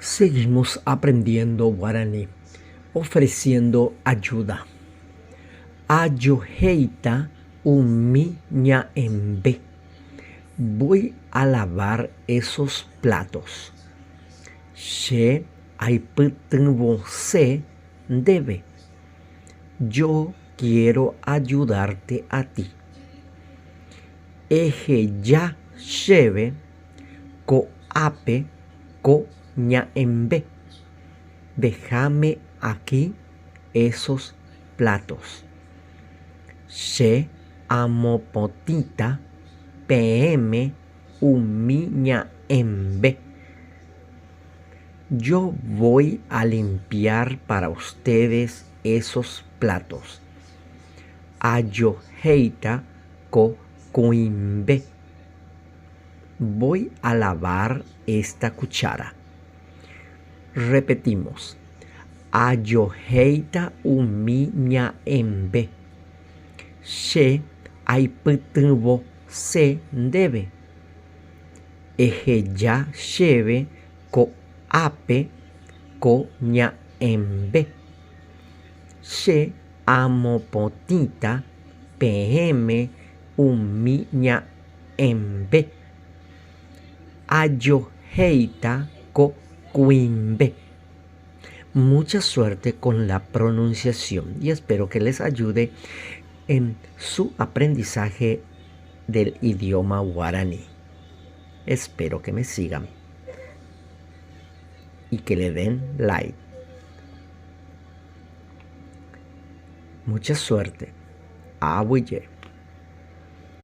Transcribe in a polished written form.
Seguimos aprendiendo guarani, ofreciendo ayuda. Ajohéita umi ña'ẽmbe. Voy a lavar esos platos. Che aipytyvõse ndéve. Yo quiero ayudarte a ti. Eheja chéve ko'ápe ko ña'ẽmbe. Déjame aquí esos platos. Che amopotĩta peẽme umi ña'ẽmbe. Yo voy a limpiar para ustedes esos platos. Ajohéita ko kuimbe. Voy a lavar esta cuchara. Repetimos. Ajohéita umi ña'ẽmbe. Che aipytyvõse ndéve. Eheja chéve ko'ápe ko ña'ẽmbe. Che amopotĩta peẽme umi ña'ẽmbe. Ajohéita ko kuimbe. Mucha suerte con la pronunciación y espero que les ayude en su aprendizaje del idioma guaraní. Espero que me sigan y que le den like. Mucha suerte. Aguije.